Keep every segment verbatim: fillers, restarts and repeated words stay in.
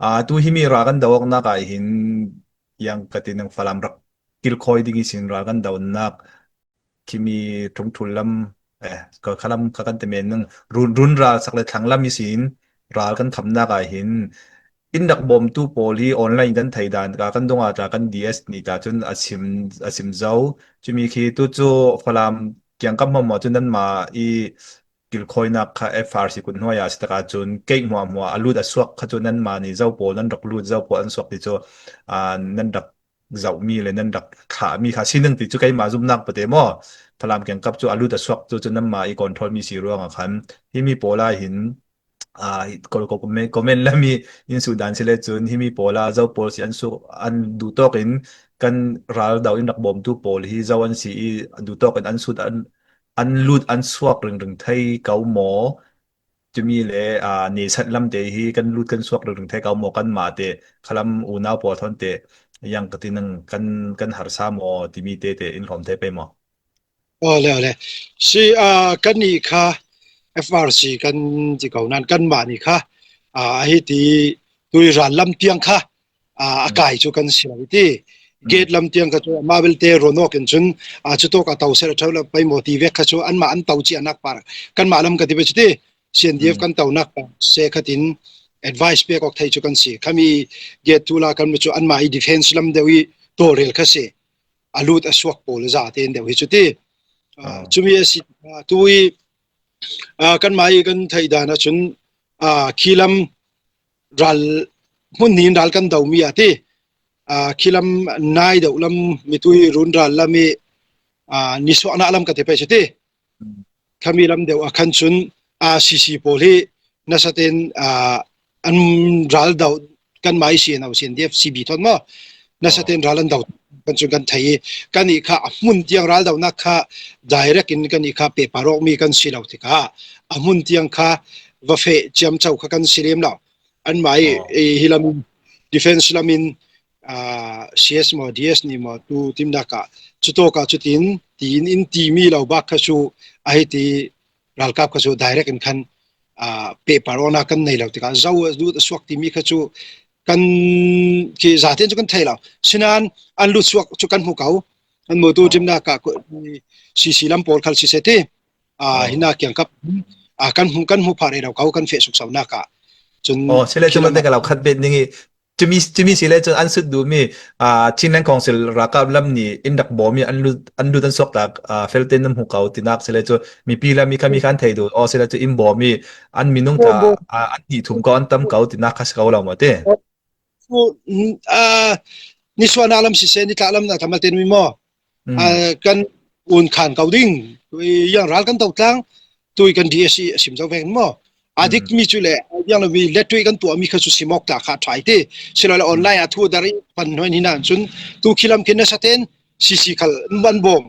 Aa, tu himi ral kan do awknak ah hin, yang ka ti nang, Falam rak kilkhawi ding ihsin ral kan donak, khimi ṭhungṭhul lam, eh, ka khalam ka kan ti men nang, run, run ral sak le thlang lam ihsin ral kan khamnak ah hin, in rak bawmtu pawl hi online kan thei dan ka kan dong ah ta kan D S ni ta cun a sim, a sim zo. Cumi khi tu cu Falam kiangkap hmuahhmuah cu nanmah i kilkhawinak kha F R C kut hnuai ah si takah cun keih hmuahhmuah a lut a suak kha cu nanmah nih zo pawl nan rak lut, zo pawl an suak ti cu, aa, nan rak zohmi le nan rak thlahmi kha si nang ti cu keimah zumhnak pate maw? Falam kiangkap cu a lut a suak cu, cu nanmah i control mi si ruangah khan himi pawl ah hin, aa, hi, ko, ko, comment, comment lam i in suh dan si le cun himi pawl ah zo pawl si an suh, an duhtawk in kan ral do in rak bawmtu pawl hi zo an si i duhtawk in an sut, an, an lut an suak ringring thei ko maw? Cumi le, aa, neset lam te hi kan lut kan suak ringring thei ko maw, kanmah te khalam unau pawl thawn te yang ka ti nang kan, kan harsa maw timi te te in hlawm thei pei maw? Aw le, aw le. Si, aa, kannih kha F R C kan ti ko nan kanmah nih kha, aa, a hi ti tui ral lam tiang kha, aa, a kai cu kan si lo i ti. Gate lam tiang kha cu amah belte rawn awk in cun, aa, cu tawk a to ser a ṭheu lo pei maw ti vek kha cu anmah an to ciahnak par kanmah lam ka ti pei cu ti. C N D F kan tonak par se khatin advice pek awk thei cu kan si. Khami gate tu la kan cu anmah i defense lam deuh i tawlrel kha si. A lut a suak pawl zate in deuh hi cu ti. Aa, cumi a si, aa, tu i, aa, kanmah i kan theih dan ahcun, aa, khi lam ral, hmun hnih in ral kan domi a ti. Aa, khi lam nai deuh lam, mitui run ral lam i, aa, nisuahnak lam ka ti pei cu ti. Khami lam deuh a khan cun, aa, C C pawl hi nasa tein, aa, an ral do, kanmah i C N O, C N D F, C B thawn maw? Nasa tein ral an do kan cun kan thei i, kannih kha a hmun tiang ral donak kha direct in kannih kha pehpar awkmi kan si lo tikah a hmun tiang kha va feh ciamco kha kan si lem lo. Anmah i, i hi lam in, defense lam in, aa, C S maw, D S ni maw, tu timnak ah, cutawk ah cutin, tiin in timi lo bak kha cu, a hi ti ralkap kha cu direct in khan, aa, pehpar awknak kan nei lo tikah, zo a lut a suak timi kha cu kan khi zaten cu kan thei lo. Sinan an lut suak cu kan hmu ko. An mutu timnak ah C C lam pawl khal si seh ti, aa, hinah kiangkap, aa, kan hmu, kan hmu phah rero ko, kan feh suksonak ah. Cun aw, si le cun malte ka lo khat bet ning i, cumi, cumi si le cun an sut duhmi, aa, Chinland Council ralkap lam nih in rak bawm i an lut, an lut an suak tak, aa, felte nan hmu ko tinak si le cu mipi lam i khami khan thei duh. Aw, si le cu in bawm i an minung ta, aa, an nih thum ko, an tam ko tinak kha si ko lo maw ti? Cu, aa, nisuahnak lam siseh, nitlah lam na tamalte nui maw? Aa, kan un khan ko ding. Yang ral kan to tlang, tui kan D S i a sim zo vek maw? A dik mi cu le, yang lo mi let tui kan tuah mi kha cu simawk ta kha ṭhai ti. Si lo le online a thu a dar i pan hnuai ni nan cun tu khi lam khi nasa ten C C khal an van bawm.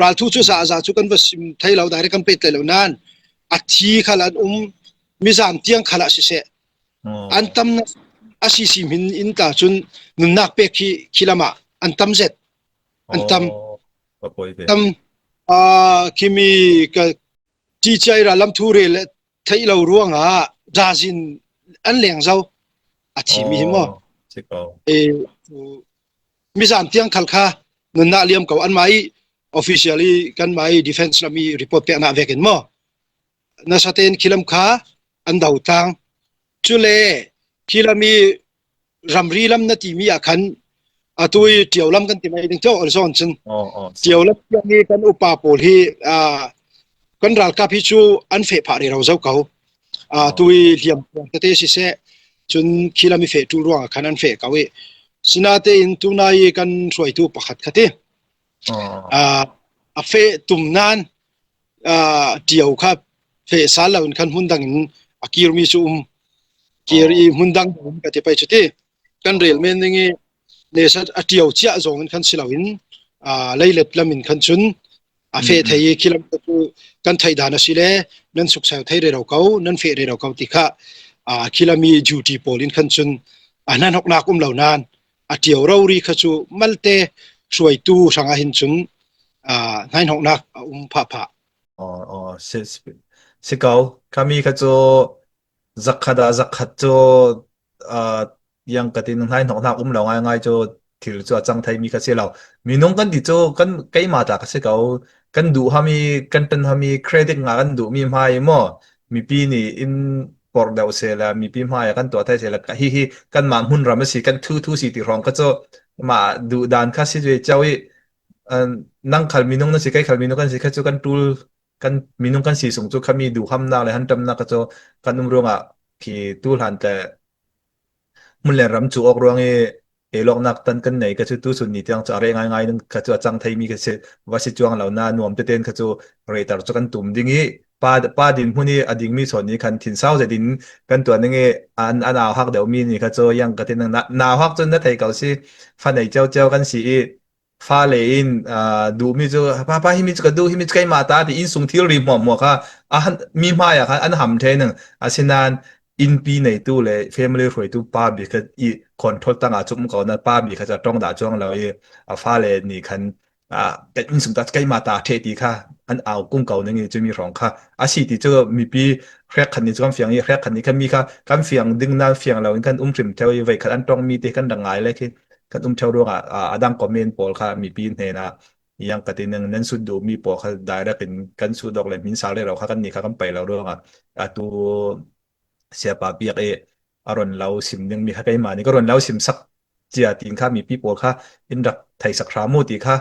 Ral thu cu za za cu kan va sim thei lo, direct kan pet thei lo nan a thi khal an um, mizan tiang khal ah siseh. An tam na, a C C hmin in ta cun nunnak pek khi, khi lam ah an tam zet. An tam. Tam, aa, khimi ka ciciai ral lam thu rel theih lo ruangah dazin an leng zo a thimi hi maw? Ee, mizan tiang khal kha nunnak liam ko, anmah i official i kanmah i defense lam i report peknak vekin maw? Nasa tein khi lam kha an do tlang. Cule khi lam i ramri lam na timi ah khan atu i Ṭio lam kan ti mai ding, Ṭio on zone cun. Ṭio lam tiang i kan upa pawl hi, aa, kan ralkap hi cu an feh phah rero zo ko. Aa, tu i hliam tete siseh, cun khi lam i feh ṭul ruangah khan an feh ko i. Sinatein tunai i kan hruaitu pakhat kha ti. Aa, a feh tum nan, aa, Ṭio kha feh sal lo in khan hmun dang in a kir mi cu um. Kir i hmun dang in ka ti pei cu ti. Kan rel men ding i nesa a Ṭio ciah zong in khan si lo in, aa, leilet lam in khan cun a feh thei i khi lam kha cu kan theih dan a si le nan suksau thei rero ko, nan feh rero ko ti kha, aa, khi lam i duty pawl in khan cun a hnahnoknak um lo nan a Ṭio rori kha cu malte hruaitu hrangah hin cun, aa, hnahnoknak a um phahphah. Aw, aw, si, si, si ko. Khami kha cu zakhat ah zakhat cu, aa, yang ka tin hnai hnawk hnak um lo ngaingai cu thil cu a cang thei mi kha si lo. Minung kan ti cu kan keimah ta kha si ko. Kan duh hami, kan ṭan hami credit nga kan duh mi hmai maw? Mipi nih in porh deuh sehla, mipi hmai ah kan tuah thei sehla, ka hihi kanmah hmunram a si, kan thu thu si ti hrawng kha cu mah duh dan kha si ve cio i, ah, nang khal minung na si, kei khal minung kan si kha cu kan ṭul, kan minung kan si sung cu khami duhhamnak le hanṭamnak kha cu kan um ruangah khi tu hlan te hmun le ram cu awk ruang i eilawknak tan kan nei kha cu tusun ni tiang cu a reh ngaingai ding kha cu a cang thei mi kha si, va si cuang lo na nuam tete in kha cu rehter cu kan tum ding i pa, pa dinhmun i a dingmi sawn ni khan thinsau zet in kan tuah ning i an, an auhak deuh mi ni kha cu yang ka tin na, nauhak cun na thei ko si, fa nei cio cio kan si i fale in, aa, duhmi cu, pa, pa, himi cu ka duh, himi cu keimah ta, ti inn sung thilri hmuahhmuah kha a han, mi hmai ah khan an ham ṭheh ning. Asinain innpi neitu le family hruaitu pa bik kha i control tang ah cumh ko na pa bik kha cu a ṭong dah cuang lo i a fale nih khan, aa, kan inn sung ta cu keimah ta ṭheh ti kha an au kung ko ning i cumi hrawng kha a si ti cu mipi hrekkhat nih cu kan fiang i hrekkhat nih kha mi kha kan fiang ding nain fiang lo in kan um hrim ṭheu i veikhat an ṭong mi te kan rak ngai le khi kan um ṭheu ruangah, aa, a dang comment pawl kha mipi hnenah yang ka ti ning nan sut duhmi pawl kha direct in kan sut awk le hmin sal rero kha kan ni kha kan pei lo ruangah atu siapa piak i a ron lo sim ding mi kha keimah nih ka ron lo sim sak cia tin kha mipi pawl kha in rak theisak hram u ti kha,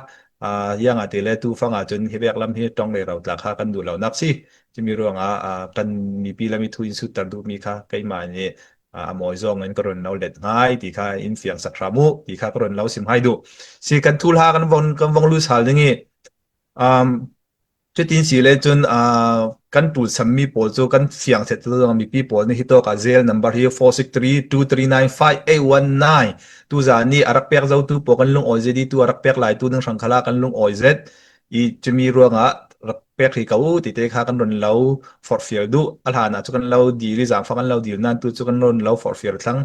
aa, yang a ti le tu fang ah cun hi vek lam hi ṭong rero tla kha kan duh lo nak si. Cumi ruangah, aa, kan mipi lam i thu in sutter duhmi kha keimah nih, aa, a mawi zawng in ka ron lo let ngai ti kha in fiang sak hram u ti kha ka ron lo sim hai duh. Si kan thulha kan vong, kan vong lut sal ding i, um, cutin si le cun, aa, kan ṭulsammi pawl cu kan fiang set tu zong mipi pawl nih hi tawk ah zel number hi four six three two three nine five eight one nine. Tuzan nih a rak pek zotu pawl kan lungawi zet i tu a rak pek lai tu ning hrang khalah kan lungawi zet i cumi ruangah rak pek hi ko u tite kha kan ron lo forhfial duh. A hlan ah cu kan lo dil i zaangfah kan lo dil nain tu cu kan ron lo forhfial thlang.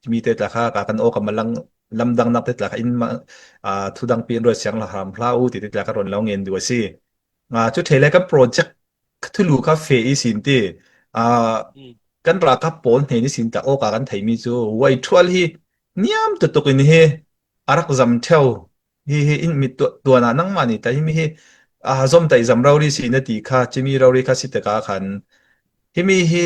Cumi te tla kha ka kan awk a malang lamdangnak te tla kha in ma, aa, thudang pi in ruat siang hram hlah u tite tla kha ron lo ngen duh a si. Aa, cu ṭhei le kan project thulu kha feh i sin ti, aa, kan ralkap pawl hnen i sin tla awk a kan theimi cu Wai Ṭhual hi niam tutuk in hi a rak zam ṭheu. Hi, hi in mit tuah, tuan ah nangmah nih tla himi hi, aa, zom ta i zam rori si na ti kha, cimi rori kha si tikah khan himi hi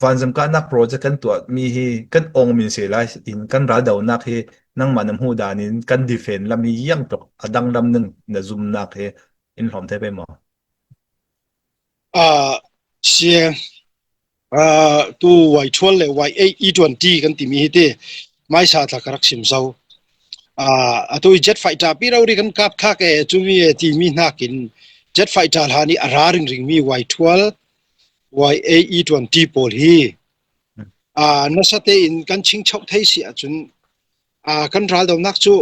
vanzam kahnak project kan tuahmi hi kan awng min si lai in kan raldonak hi nangmah na hmuh dan in kan defend lam hi yang tuk a danglam ning na zumnak hi in hlawm thei pei maw? Aa, si, aa, tu Wai Ṭhual le Y A E twenty kan timi hi ti maisa tla ka rak sim zo. Aa, atu i jet fighter pi rori kan kap thak e cumi e timi hnakin jet fighter hlan i a ra ringring mi Wai Ṭhual, Y A E twenty pawl hi, aa, nasa tein kan ching chauh thei si ahcun, aa, kan raldonak cu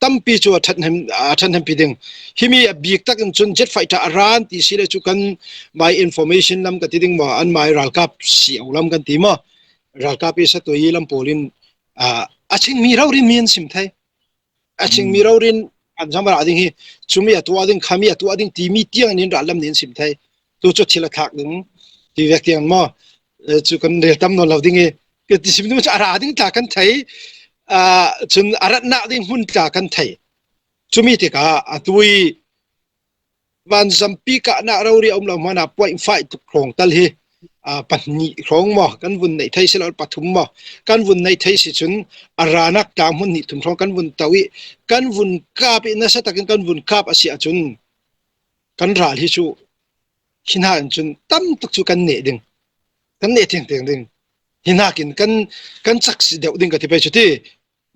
tampi cu a ṭhathnem, a ṭhathnempi ding. Himi a bik tak in cun jet fighter a ran ti si le cu kan mai information lam ka ti ding maw, an mai ralkap si au lam kan ti maw? Ralkap i satui lam pawl in, aa, a chingmi rori mi an sim thei. A chingmi rori in an zam a ra ding hi, cumi a tuah ding, khami a tuah ding timi tiang in rallam nih an sim thei. Tu cu thil a thlak ding ti vek tiang maw? Eh, cu kan rel tam nawn lo ding i, ka ti sim ding cu a ra ding tla kan thei, aa, cun a ratnak ding hmun tla kan thei. Cumi tikah atu i vanzampi kahnak rori a um lo hmanh ah point five tuk hrawng tal hi, aa, pahnih hrawng maw, kan vun neih thei si lo, pathum maw, kan vun neih thei si cun a ranak tlang hmun hnih thum hrawng kan vun to i, kan vun kap i, nasa takin kan vun kap a si ahcun kan ral hi cu hi hna in cun tam tuk cu kan neh ding, kan neh tengteng ding. Hi hnakin kan, kan cak si deuh ding ka ti pei cu ti.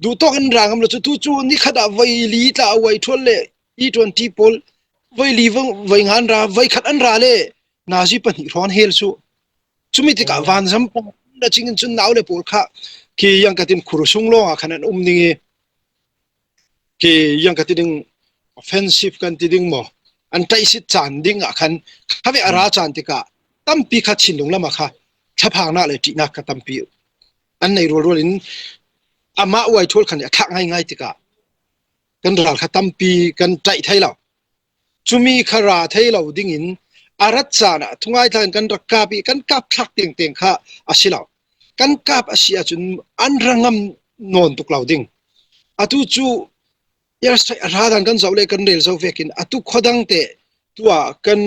Duhtawk in ra ngam lo cu tu cu nikhat ah voi li tla a Wai Ṭhual le E twenty pawl voi li voi, voi nga an ra, voi khat an ra le nazi pahnih hrawng hel cu. Cumi tikah vanzam pang na cing in cun nau le pawl kha khi yang ka tin khur sung lawng ah khan an um ding i, khi yang ka ti ding offensive kan ti ding maw, an ṭaihsit caan ding ah khan khavek a ra caan tikah tampi kha thinlung lam ah kha thlaphangnak le ṭihnak kha tampi an nei rualrual in amah Wai Ṭhual khan a thlak ngaingai tikah kan ral kha tampi kan ṭaih thei lo. Cumi kha ra thei lo dingin a rat caan ah thungai tla in kan rak kap i kan kap thlak tengteng kha a si lo. kan kap a si ahcun an ra ngam nawn tuk lo ding. Atu cu airstrike a ra dan kan zoh le kan rel zo vekin atu khuadang te tua kan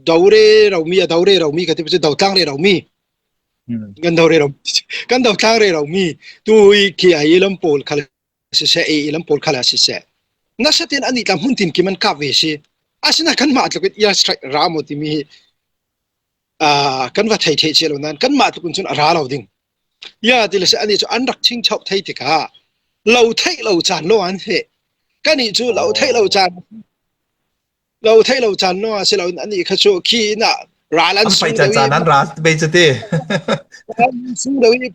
do rero mi, a do rero mi ka ti cu do tlang rero mi. Hmm. Kan do rero, kan do tlang rero mi. Tu i ki ai lam pawl khal siseh, ei lam pawl khal siseh. Nasa ten ani tlam hun tin ki man kap ve si. Asina kan mah tluk in airstrike ra maw timi hi, ah, kan va thei thei cia lo nan, kan mah tluk in cun a ra lo ding. Ya, ti le si ani cu an rak ching chauh thei tikah lo theih lo caan lo an he. Kan i cu lo theih lo caan, lo theih lo caan lo a si lo in ani kha cu khi in ah ral an an sung caan deuh i, an ra bei cu ti. Ral an sung deuh i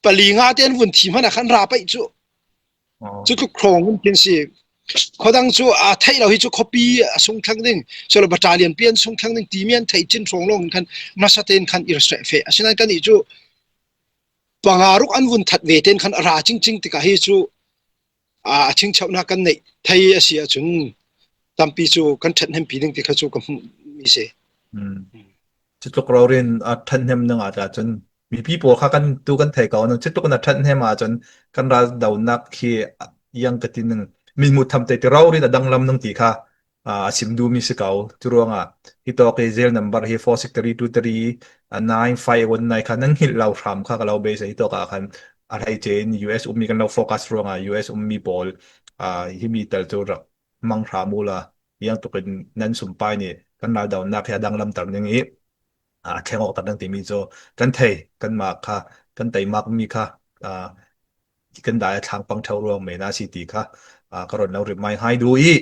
pali nga te an vun thi hmanh ah khan ra paih cu. Cutluk hrawng in khin si. Khuadang cu a theih lo hi cu khuapi a sung thlang ding, solo battalion pi an sung thlang ding timi an theih chin hrawng lawng in khan nasa tein khan airstrike feh. Asinain kan i cu panga ruk an vun that ve tein khan a ra cingcing tikah hi cu, aa, a chingchauhnak kan neih thei a si ahcun tampi cu kan ṭhathnempi ding ti kha cu ka hmuhmi si. Cutluk rori in a ṭhathnem nang ah cun mipi pawl kha kan tu kan thei ko nang cutluk in a ṭhathnem ahcun kan ral donak khi yang ka ti nang mi hmuh tham te ti rori in a danglam nang ti kha, aa, a sim duhmi si ko. Cu ruangah hitawk i zel number hi four six three two three nine five one nine kha nan hngilh lo hram kha ka lo beisei. Hitawk ah khan a hleice in U S ummi kan lo focus ruangah U S ummi pawl, aa, himi tal cu rak mang hram uhla, ziangtukin nan sumpai nih kan raldonak hi a danglamter ning i, aa, thleng awkter ning timi cu kan thei, kanmah kha, kan teimakmi kha, aa, kan dai a thlang pang ṭheu ruang men a si ti kha, aa, ka ron lo remind hai duh i,